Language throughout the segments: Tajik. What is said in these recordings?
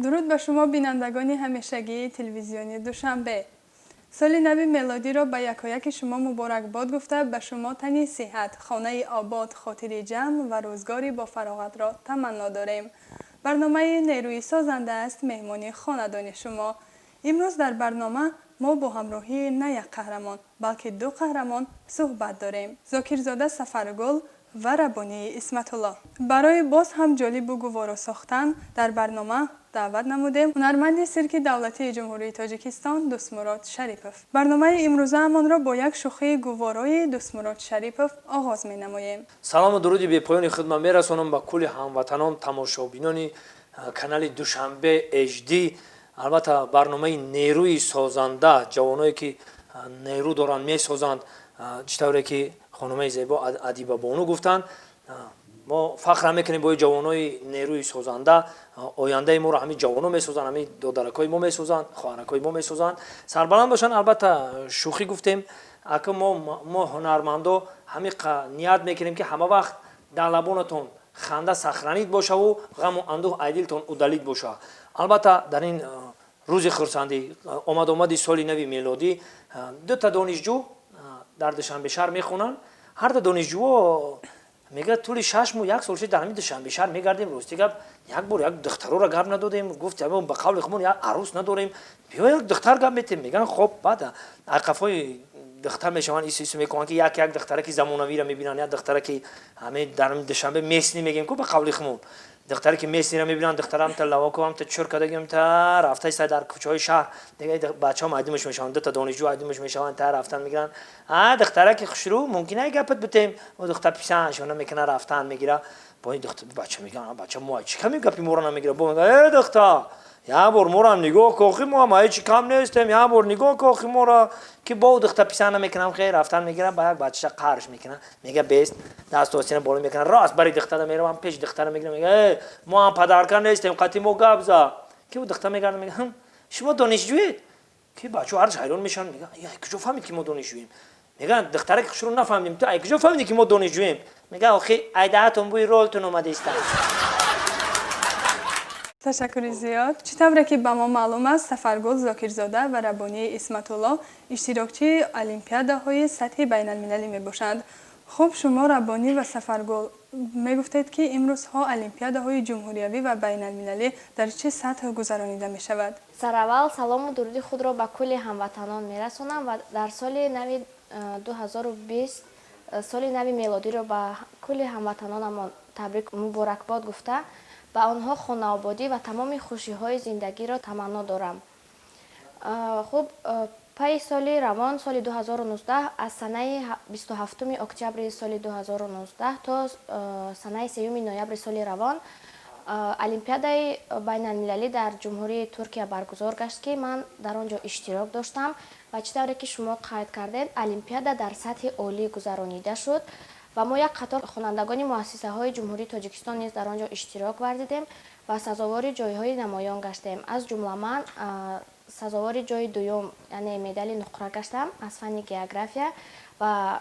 Дуруд ба шумо, бинандагони ҳамешагии телевизиони Душанбе. Соли нави мелодиро ба якояки шумо муборакбод гуфта, ба шумо тани сиҳат, хонаи обод, хотири ҷамъ ва рӯзгори бофароғатро таманно дорем. Барномаи «Нерӯи созанда» аст меҳмони хонадони шумо. Имрӯз дар барнома мо бо ҳамроҳии на як қаҳрамон, балки ду қаҳрамон суҳбат дорем: Зокирзода Сафаргул ва Рабонии Исматулло. Барои боз ҳам ҷолибу гуворо сохтан дар барнома даъват намудем ҳунарманди сирки давлатии Ҷумҳурии Тоҷикистон Дӯстмурод Шарипов. Барномаи имрӯзаамонро бо як шӯхии гуворои Дӯстмурод Шарипов оғоз менамоем. Салому дуруди бепоёни худман мерасонам ба кулли ҳамватанон, тамошобинони канали Душанбе HD. Албатта, барномаи «Нерӯи созанда», ҷавоное ки нерӯ доранд, месозанд. Чӣ тавре ки хонумаи зебо Адиба Бону гуфтанд, мо фахр мекунем бо ҷавонои нерӯи созанда. Ояндаи моро ҳамин ҷавоно месозанд, ҳамин додаракҳои мо месозанд, хоҳаракҳои мо месозанд. Сарбаланд бошанд. Албатта, шӯхӣ гуфтем. Ака, мо ҳунармандо ҳамин ният мекунем, ки ҳама вақт дар лабонатон ханда сохранить бошаву ғаму андӯҳ ай дилтон удалить боша. Албатта, дар ин рӯзи хурсандӣ, омадомади соли нави мелодӣ, дута донишҷӯ дар Душанбе шаҳр мехонанд. Ҳарда донишҷӯо мегӯяд: «Тӯли 6 моҳ, як сол шуд, дар ҳамин Душанбе шаҳр мегардем. Рости гап, як бор як духтароро гап надодем». Гуфт: «Ба қавли худмон, як арӯс надорем. Биё, як духтар гап метем». Мегӯянд: «Хоб». Баъд ақафҳои духтар мешаванд, ису ису мекунанд, ки як як духтараки замонавиро мебинанд, як духтараки ҳамин дар Душанбе местный мегӯем ку, ба қавли худмон, духтаре ки местный ро мебинанд. Духтарам та лавоку ҳам та чур кардагим, та рафта иста дар кӯчаҳои шаҳр. Дига бачаҳом айдимаш мешаванд, дута донишҷӯ айдимаш мешаванд, та рафтан мегиранд: «А, духтараки хушрӯ, мумкин ай гапат бутем?» О, духтар писаншона мекуна, рафтан мегира. Бо ин духтар бача мегӯян: «Бача, мо чӣ ками гапи моро намегира?» Бо мега: «Э, духтар, як бор морам нигоҳ ку, охи мо ҳам ҳеҷ кам нестем, як бор нигоҳ ку охи мора». Ки бо духтар писанд намекунам, хел рафтан мегирам, ба як бачаша қарш мекунам, мега бест даст остина боло мекунам, рост бари духтара меравам, пеш духтара мегирам, мега: «Э, мо ҳам подарка нестем, қати мо гап за». Ки ӯ духтар мегарда, мега: «Шумо донишҷӯед?» Ки бачаҳо ҳарш ҳайрон мешаванд, мега: «Ай куҷо фаҳмид, ки мо донишҷӯем?» Мегӯянд: «Духтараки хушрӯ, нафаҳмидем, ту ай куҷо фаҳмидӣ, ки мо донишҷӯем?» Мега: «Охи айдаҳатон бӯи ролтон омадаиста». Ташаккури зиёд. Чӣ тавре ки ба мо маълум аст, Сафаргул Зокирзода ва Рабонии Исматулло иштирокчии олимпиадаҳои сатҳи байналмилалӣ мебошанд. Хуб, шумо, Рабонӣ ва Сафаргул, мегуфтед, ки имрӯзҳо олимпиадаҳои ҷумҳуриявӣ ва байналмилалӣ дар чӣ сатҳ гузаронида мешавад? Сараввал салому дуруди худро ба кулли ҳамватанон мерасонам ва дар соли нави 2020, соли нави мелодиро ба кулли ҳамватанонамон табрик, муборакбод гуфта, ба онҳо хонаободӣ ва тамоми хушиҳои зиндагиро таманно дорам. Хуб, пайи соли равон, соли 2019, аз санаи 27 октябри соли 2019 то санаи 3 ноябри соли равон олимпиадаи байналмилалӣ дар Ҷумҳурии Туркия баргузор гашт, ки ман дар он ҷо иштирок доштам. Ва чӣ тавре ки шумо қайд кардед, олимпиада дар сатҳи олӣ гузаронида шуд ва мо як қатор хонандагони муассисаҳои Ҷумҳурии Тоҷикистон низ дар он ҷо иштирок варзидем ва сазовори ҷойҳои намоён гаштем. Аз ҷумла ман сазовори ҷои дуюм, яъне медали нуқра гаштам аз фанни география. Ва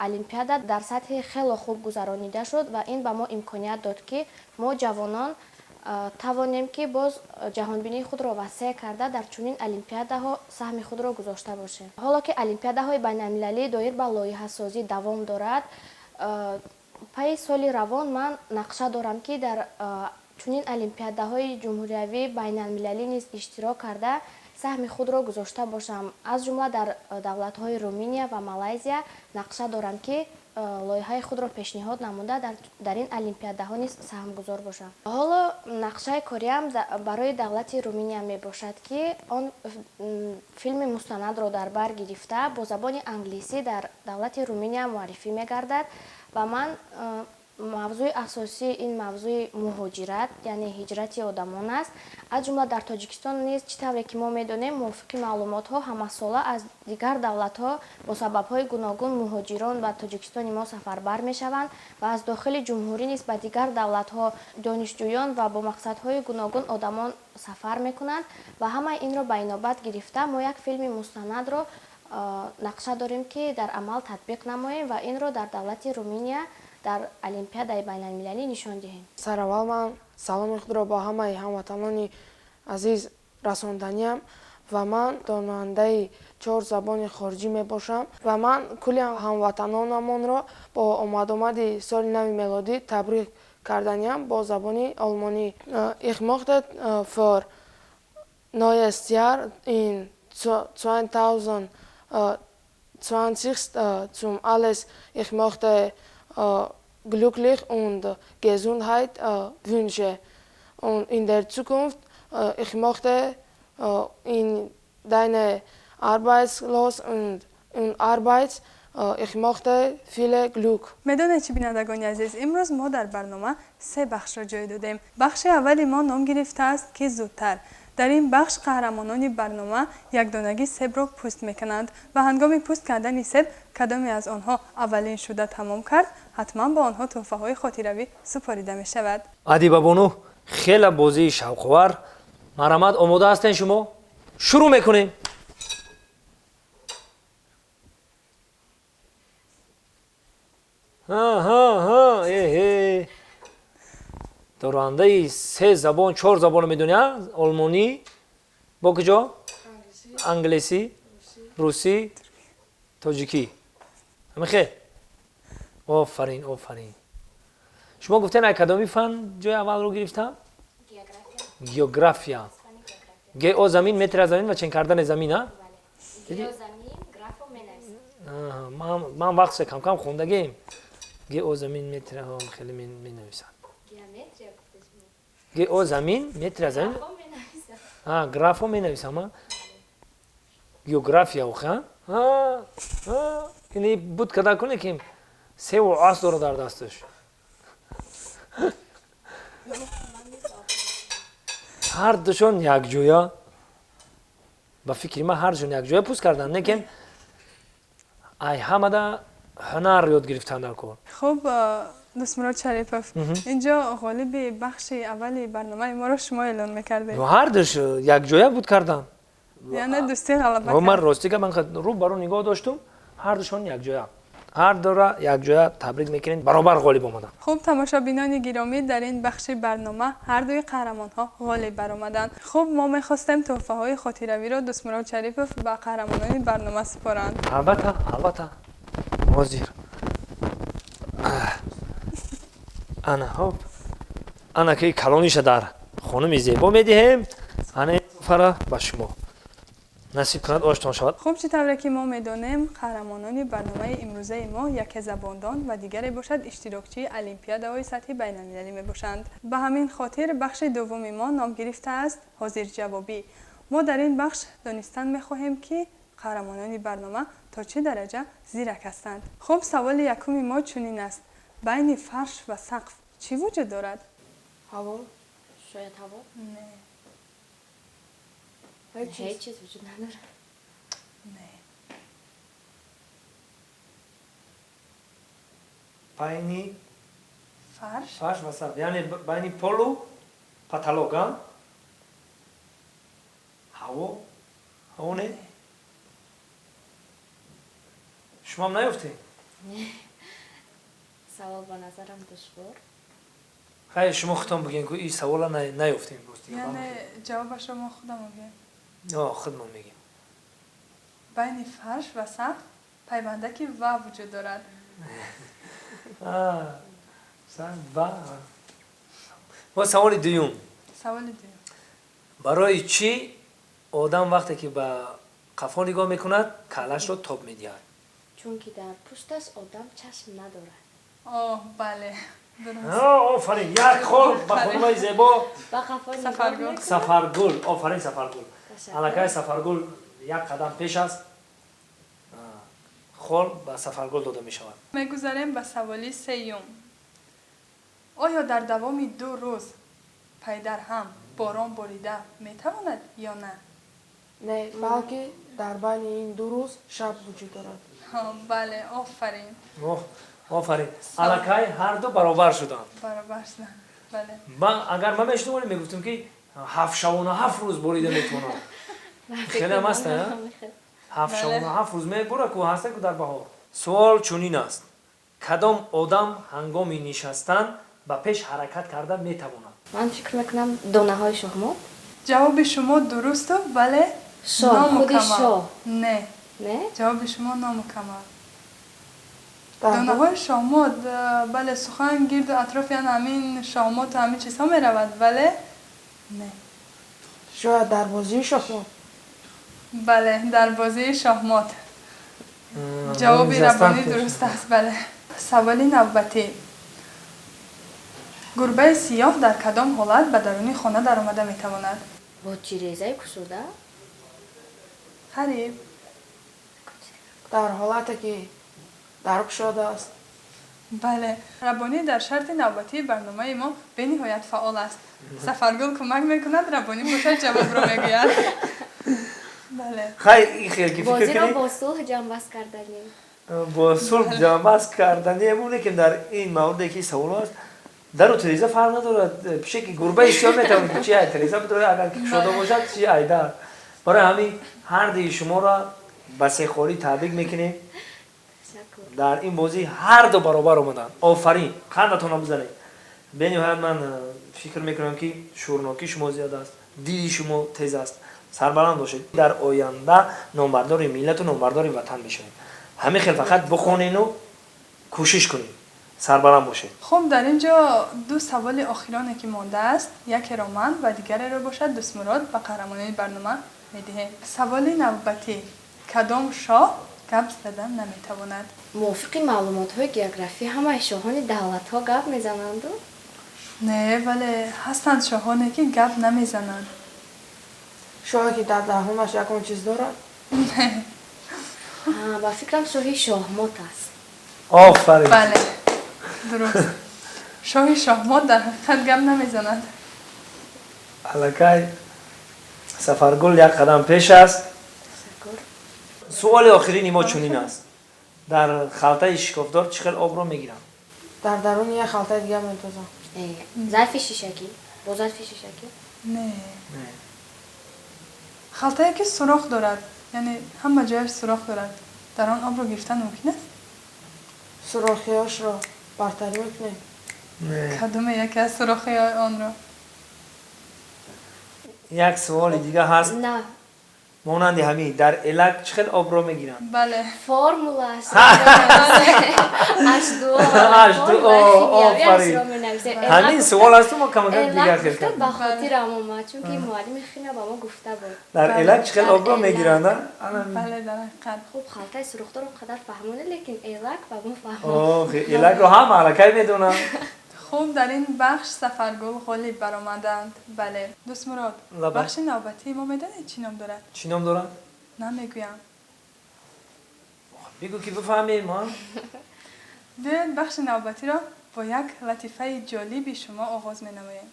олимпиада дар сатҳи хело хуб гузаронида шуд ва ин ба мо имконият дод, ки мо, ҷавонон, тавонем, ки боз ҷаҳонбинии худро васеъ карда, дар чунин олимпиадаҳо саҳми худро гузошта бошем. Ҳоло ки олимпиадаҳои байналмилалӣ доир ба лоиҳасозӣ давом дорад, пайи соли равон ман нақша дорам, ки дар чунин олимпиадаҳои ҷумҳуриявӣ, байналмилалӣ низ иштирок карда, саҳми худро гузошта бошам. Аз ҷумла дар давлатҳои Руминия ва Малайзия нақша дорам, ки лоиҳаи худро пешниҳод намуда, дар ин олимпиадаҳо низ саҳмгузор бошам. Ҳоло нақшаи кориам барои давлати Руминия мебошад, ки он филми мустанадро дар бар гирифта, бо забони англисӣ дар давлати Руминия муаррифӣ мегардад. Ва ман мавзӯи асосии ин мавзӯи муҳоҷират, яъне ҳиҷрати одамон аст. Аз ҷумла дар Тоҷикистон низ, чӣ тавре ки мо медонем, мувофиқи маълумотҳо, ҳамасола аз дигар давлатҳо бо сабабҳои гуногун муҳоҷирон ба Тоҷикистони мо сафарбар мешаванд ва аз дохили ҷумҳурӣ низ ба дигар давлатҳо донишҷӯён ва бо мақсадҳои гуногун одамон сафар мекунанд. Ва ҳамаи инро ба инобат гирифта, мо як филми мустанадро нақша дорем, ки дар амал татбиқ намоем ва инро дар давлати Руминия дар олимпиадаи байналмилалӣ нишон диҳем. Сараввал ман саломи худро ба ҳамаи ҳамватанони азиз расонданиям ва ман донандаи 4 забони хориҷӣ мебошам ва ман кулли ҳамватанонамонро бо омадомади соли нави мелодӣ табрик карданиям бо забони олмонӣ. Ich möchte für neues Jahr in 2020 zum alles ich möchte glücklich und Gesundheit wünsche. Und in der Zukunft ich möchte in deine Arbeitslos und Arbeit ich möchte viele Glück. Медонед чӣ, бинандагони азиз, имрӯз мо дар барнома се бахшро ҷой додем. Бахши аввали мо ном гирифтааст ки зудтар. Дар ин бахш қаҳрамонони барнома якдонагӣ себро пӯст мекунанд ва ҳангоми пӯст кардани себ кадоме аз онҳо аввалин шуда тамом кард, ҳатман бо онҳо тӯҳфаҳои хотиравӣ супорида мешавад. Адибабону, хеле бозии шавқовар. Марҳамат, омода ҳастен шумо? Шурӯъ мекунем. Дорандаи 3 забон, 4 забонро медонӣ, олмонӣ, бо куҷо? Англисӣ, русӣ, тоҷикӣ. Ҳамихел? Офарин, офарин. Шумо гуфтен ай кадоми фан ҷои аввалро гирифтам? География. Гео замин, метра замин ва чен кардани замин, а? Ман вақт кам-кам хондагием. Гео замин, метра хеле менависам. Гео замин, метра замин. Графо менависам, а? География охе, а? Ини буд када куне ки севу ас дора дар дасташ. Ҳар душон якҷоя, ба фикри ман ҳар душон якҷоя пӯст кардан, лекин ай ҳамада ҳунар ёд гирифтан дар кор. Хуб, Дӯстмурод Шарипов, инҷо ғолиби бахши аввали барномаи моро шумо эълон мекардед. Ҳар душ якҷоя буд кардан. Яъне дӯстӣ ғалаба кард. Ман ростӣ гап, ман рӯ ба рӯ нигоҳ доштум, ҳар душон якҷоя. Ҳар дура якҷоя табрик мекунем, баробар ғолиб омаданд. Хуб, тамошобинони гиромӣ, дар ин бахши барнома ҳар дуи қаҳрамонҳо ғолиб баромаданд. Хуб, мо мехостем тӯҳфаҳои хотиравиро Дӯстмурод Шарипов ба қаҳрамонони барнома супоранд. Албатта, албатта. Ҳозир. Ана, хоб. Ана ки калониша дар хонуми зебо медиҳем. Ана ин тӯҳфара ба шумо. Насиб кунад, оштон шавад. Хуб, чӣ тавре ки мо медонем, қаҳрамонони барномаи имрӯзаи мо яке забондон ва дигаре бошад иштирокчии олимпиадаҳои сатҳи байналмилалӣ мебошанд. Ба ҳамин хотир бахши дуввуми мо ном гирифтааст ҳозирҷавобӣ. Мо дар ин бахш донистан мехоҳем, ки қаҳрамонони барнома то чӣ дараҷа зирак ҳастанд. Хуб, саволи якуми мо чунин аст: байни фарш ва сақф чӣ вуҷуд дорад? Ҳаво. Шояд ҳаво? Не. Ҳеҷ чиз вуҷуд надорад. Не. Байни фарш? Фарш ва сақф, яъне байни полу паталог, а? Ҳаво? Ҳаво не? Шумоам наёфтед? Не. Савол ба назарам душвор. Хайр, шумо худтон бигӯед, ки ин савола наёфтем. Яъне ҷавобашро мо худамон мегӯем? Худмон мегӯем. Байни фарш ва сақф пайвандаки ва вуҷуд дорад. Ва саволи дуюм. Саволи дуюм. Барои чӣ одам вақте ки ба қафо нигоҳ мекунад, каллашро тоб медиҳад? Чунки дар пушташ одам чашм надорад. Оҳ, бале. Офарин, як хол ба хонумаи зебо. Ба қафо нигоҳ мекунад. Сафаргул, офарин Сафаргул. Аллакай Сафаргул як қадам пеш аст. Хол ба Сафаргул дода мешавад. Мегузарем ба саволи сеюм. Оё дар давоми 2 рӯз пайдарҳам борон борида метавонад ё на? Не, балки дар байни ин 2 рӯз шаб вуҷуд дорад. Бале, офарин. Офарин. Аллакай ҳар ду баробар шуданд. Баробар шуданд, бале. Ман агар ман мешунавам, мегуфтам ки 7 шабона 7 рӯз борида метавонад. Хеле ҳам аст, а? 7 шабона 7 рӯз мебора ку ҳаста ку дар баҳор. Суол чунин аст: кадом одам ҳангоми нишастан ба пеш ҳаракат карда метавонад? Ман фикр мекунам донаҳои шоҳмот. Ҷавоби шумо дурусту, вале Шоҳ, худи номукаммал. Шоҳ. Не. Не? Ҷавоби шумо номукаммал. Дар Донаҳои шоҳмот, бале, сухан гирду атрофи ан ҳамин шоҳмоту ҳамин чизҳо меравад, вале не. Шояд дар бозии шоҳмот. Бале, дар бозии шоҳмот. Ҷавоби нишастан Раббонӣ пеш. дуруст аст, бале. Саволи навбатӣ: гурбаи сиёҳ дар кадом ҳолат ба даруни хона даромада метавонад? Бо тирезаи кушода? Қариб. Дар ҳолате ки дар кушода аст. Бале, Раббонӣ дар шарти навбатии барномаи мо бениҳоят фаъол аст. Сафаргул кӯмак мекунад, Раббонӣ бошад, ҷавобро мегӯяд. Бале. Хай, ин хел ки фикр Бозиро кунӣ, бо сулҳ ҷамъбаст карданем. Бо сулҳ ҷамъбаст карданем, лекин дар ин мавриде ки савол аст, дару тиреза фарқ надорад. Пише ки гурбаи сиёҳ метавонад чи ай тиреза бидорад, агар ки кушода бошад, чи ай дар. Барои ҳамин ҳардуи шуморо ба сехолӣ табрик мекунем. Ташаккур. Дар ин бозӣ ҳарду баробар омаданд. Офарин, қандатонро бизанед. Бениҳоят ман фикр мекунам, ки шуурнокии шумо зиёд аст, диди шумо тез аст. Сарбаланд бошед, дар оянда номбардори миллату номбардори ватан мешавед. Ҳамин хел фақат бихонену кӯшиш кунед. Сарбаланд бошед. Хуб, дар ин ҷо ду саволи охироне ки мондааст, якеро ман ва дигареро бошад Дӯстмурод ба қаҳрамонони барнома медиҳем. Саволи навбатӣ: кадом шоҳ гап зада наметавонад? Мувофиқи маълумотҳои географӣ, ҳамаи шоҳони давлатҳо гап мезананду. Не, вале ҳастанд шоҳоне, ки гап намезананд. Шоҳе ки дар даҳонаш ягон чиз дорад? Ҳа, ба фикрам, шоҳи шоҳмот аст. Офарин. Бале, дуруст, шоҳи шоҳмот дар ҳақиқат гап намезанад. Аллакай Сафаргул як қадам пеш аст. Ташаккур. Суоли охирини мо чунин аст: дар халтаи шикофдор чӣ хел обро мегиранд? Дар даруни як халтаи дигар ментозам. Зарфи шишагӣ, бо зарфи шишагӣ? Не. Не. Халтае ки сурох дорад, яъне ҳама ҷояш сурох дорад, дар он обро гирифтан мумкин аст? Сурохиҳошро бартарӣ мекунем. Не. Кадоме яке аз сурохиҳои онро? Як суоли дига ҳаст. На. Монанди ҳамин: дар элак чӣ хел обро мегиранд? Бале. Формула аст. H2O. H2O, офарин. Ҳамин суол асту, мо камакак дигар хел кардем. Ба хотирам омад, чунки муаллими химия ба мо гуфта буд. Дар элак чӣ хел Дар обро элак. мегиранд? Бале, дар ҳақиқат. Хуб, халтаи сурохдор он қадар фаҳмоне, лекин элак ба мо фаҳмон. Ох, элакро ҳама аллакай медонанд. Хуб, дар ин бахш Сафаргул ғолиб баромаданд. Бале, Дӯстмурод. Лабай. Бахши навбатии мо медонед, чӣ ном дорад? Чӣ ном дорад? Намегӯям. Бигӯ, ки бифаҳмем мо. Биёед, бахши навбатиро бо як латифаи ҷолиби шумо оғоз менамоем.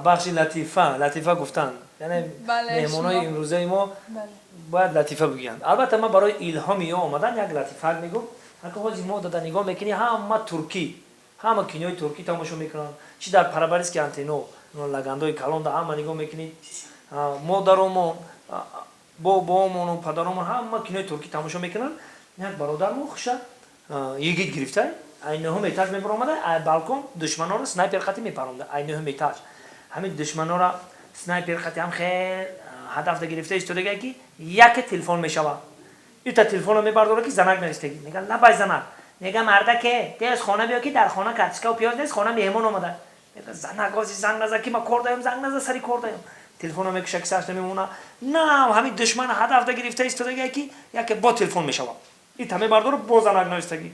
Бахши латифа, латифа гуфтан, яъне Бале, меҳмонои имрӯзаи мо бояд латифа бигӯянд. Албатта, ман барои илҳоми ё омадан як латифа мегӯм. Ҳака ҳози мо дада нигоҳ мекунӣ, ҳама туркӣ, ҳама кинои туркӣ тамошо мекунанд. Чи дар параболический антенна, лагандои калонда ҳама нигоҳ мекунӣ, модаромон, бобоомону падаромон ҳама кинои туркӣ тамошо мекунанд. Як бародармо хуша йигит гирифта, ай нӯҳум этаж мебаромада, ай балкон душманонро снайпер қати мепаронда. Ай нӯҳум этаж ҳамин душманонро снайпер қати ҳам хел ҳадафда гирифта истодага, ки яке телефон мешавад. Ита телефонро мебардора, ки занак навистагӣ. Мега: «Лабай, занак». Мега: «Мардаке, тез хона биё, ки дар хона картишкаву пиёз нест, хона меҳмон омада». Мега: «Занак, ози занг наза, ки ма кор даём, занг наза, сари кор даём». Телефонро мекуша, ки сарш намемона. На, ҳамин душман ҳадафда гирифта истодага, ки яке бо телефон мешавад. Ита мебардора, бо занак навистагӣ.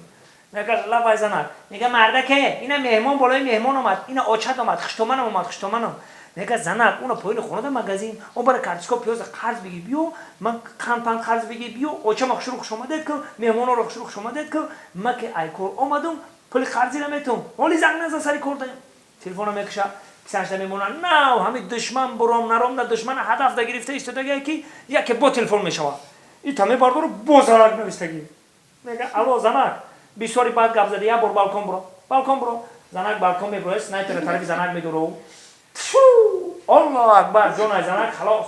Мега: «Лабай, занак». Мега: «Мардаке, ина меҳмон болои меҳмон омад, ина очат омад, хуштоманам омад, хуштоманам». Мега: «Занак, уна поёни хонада магазин он, бара картишка пиёза қарз бигир биё, ман қанд панд қарз бигир биё, очама хушру хушомадед кун, меҳмононро хушру хушомадед кун, ма ки ай кор омадум, пули қарзира метум, ҳоли занг наза, сари кор даём». Телефонро мекуша, кисашда мемона. Нав ҳамин душман буром наром да душмана ҳадафда гирифта истодагие, ки яке бо телефон мешавад. Ита мебардору, бо занак навистагӣ. Мега: «Алло, занак, бисёри баъд гап зади, як бор балкон буро, балкон буро». Занак балкон мебурояд, снайпера тарафи занак медору. Аллоҳу акбар, ҷонай занак халос.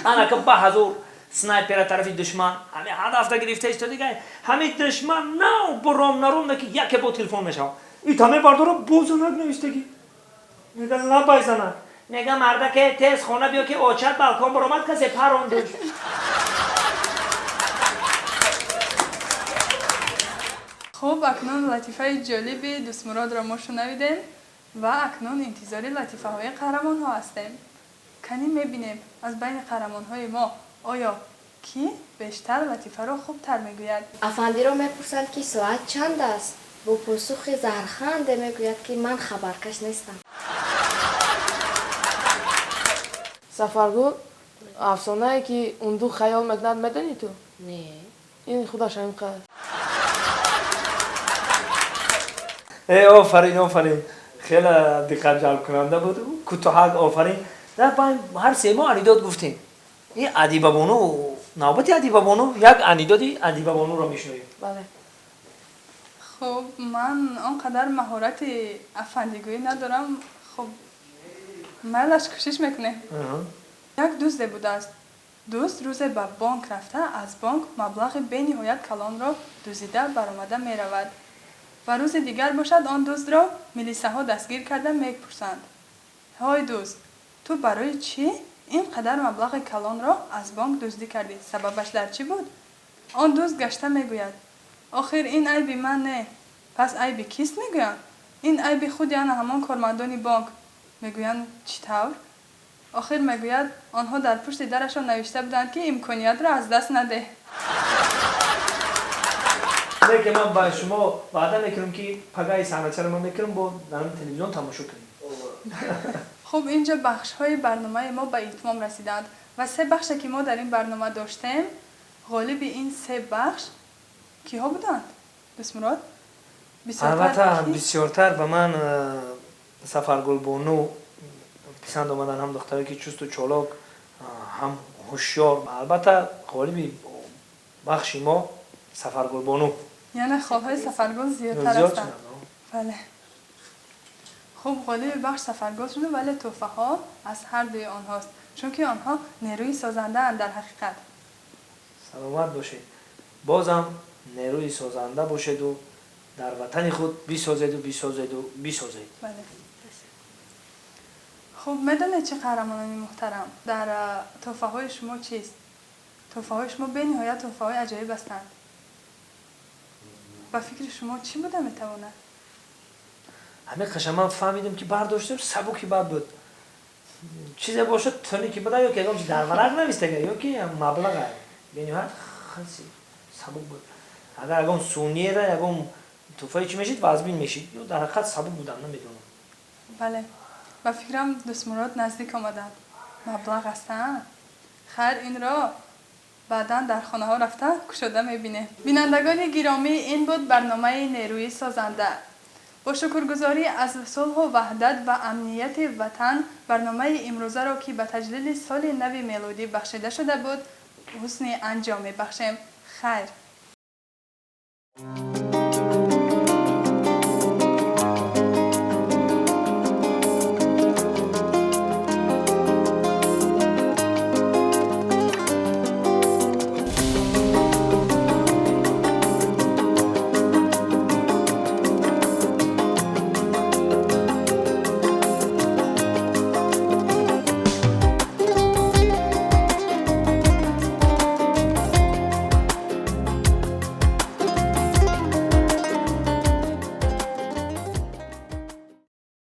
Анака ба ҳазур снайпера тарафи душман ҳами ҳадафда гирифта истодигай. Ҳами душман нав буром наром ки яке бо телефон мешавад. Ита мебардору, бо занак навистагӣ. Мега: «Лабай, занак». Мегам мардаке тез хона биё ки очат балкон баромад касе парондуш. Хуб, акнун латифаи ҷолиби Дӯстмуродро мо шунавидем ва акнун интизори латифаҳои қаҳрамонҳо ҳастем. Канӣ мебинем аз байни қаҳрамонҳои мо оё кӣ бештар латифаро хубтар мегӯяд. Афандиро мепурсанд, ки соат чанд аст? Бо посухи заҳрханде мегӯяд, ки ман хабаркаш нестам. Сафаргул, афсонае ки унду хаёл мекунад, медонӣ ту? Не. Ин худаш ҳамин қадр. Офарин, офарин. Хеле диққат ҷалбкунанда буд. Кӯтоҳак, офарин. Дар ҳар се мо анидод гуфтем. Ин Адибабону, навбати Адибабону, як анидоди Адибабонуро мешунавем. Бале. Хуб, ман он қадар маҳорати афандигӯӣ надорам. Хуб, майлаш кӯшиш мекунем. Як дузде будааст. Дузд рӯзе ба бонк рафта, аз бонк маблағи бениҳоят калонро дузида баромада меравад. Ва рӯзи дигар бошад, он дуздро милисаҳо дастгир карда мепурсанд. Ҳой дузд, ту барои чӣ ин қадар маблағи калонро аз бонк дуздӣ кардӣ? Сабабаш дар чӣ буд? Он дузд гашта мегӯяд: охир ин айби ман не. Пас айби кист мегӯянд? Ин айби худи ана ҳамон кормандони бонк. Мегӯянд чӣ тавр? Охир мегӯяд, онҳо дар пушти дарашон навишта буданд, ки имкониятро аз даст надеҳ. Лекин ман ба шумо ваъда мекунам, ки пагаи саҳначаро ман мекунам, бо дар телевизион тамошо кунем. Хуб, инҷо бахшҳои барномаи мо ба итмом расиданд ва се бахше ки мо дар ин барнома доштем, ғолиби ин се бахш киҳо буданд? Дӯстмурод? Албатта, бисёртар ба ман Сафаргулбону писанд омаданд, ҳам духтаре ки чусту чолок, ҳам ҳушёр. Албатта, ғолиби бахши мо Сафаргулбону. Яъне холҳои Сафаргул зиёдтар ҳастанд. Бале. Хуб, ғолиби бахш Сафаргул шуд, вале тӯҳфаҳо аз ҳар дуи онҳост, чунки онҳо нерӯи созандаанд дар ҳақиқат. Саломат бошед. Бозам нерӯи созанда бошеду дар ватани худ бисозеду бисозеду бисозед. Бале. Хуб, медонед чӣ, қаҳрамонони муҳтарам, дар тӯҳфаҳои шумо чист? Тӯҳфаҳои шумо бениҳоят тӯҳфаҳои аҷоиб ҳастанд. Ба фикри шумо чӣ буда метавонад? Ҳамин қаша ман фаҳмидам, ки бардоштам, сабуки бад буд. Чизе бошад, туне ки буда, ё ки ягон чиз дар варақ навистага, ё ки маблаға. Бениҳоят хаси сабук буд. Агар ягон сунера, ягон тӯҳфаи чӣ мешид, вазбин мешид. Ё дар ҳақиқат сабук будам, намедонам. Бале. Ба фикрам, Дӯстмурод наздик омаданд. Маблағ астанд. Хайр, инро баъдан дар хонаҳо рафта кушода мебинем. Бинандагони гиромӣ, ин буд барномаи нерӯи созанда. Бо шукргузорӣ аз сулҳу ваҳдат ва амнияти ватан, барномаи имрӯзаро, ки ба таҷлили соли нави мелодӣ бахшида шуда буд, ҳусни анҷом мебахшем. Хайр.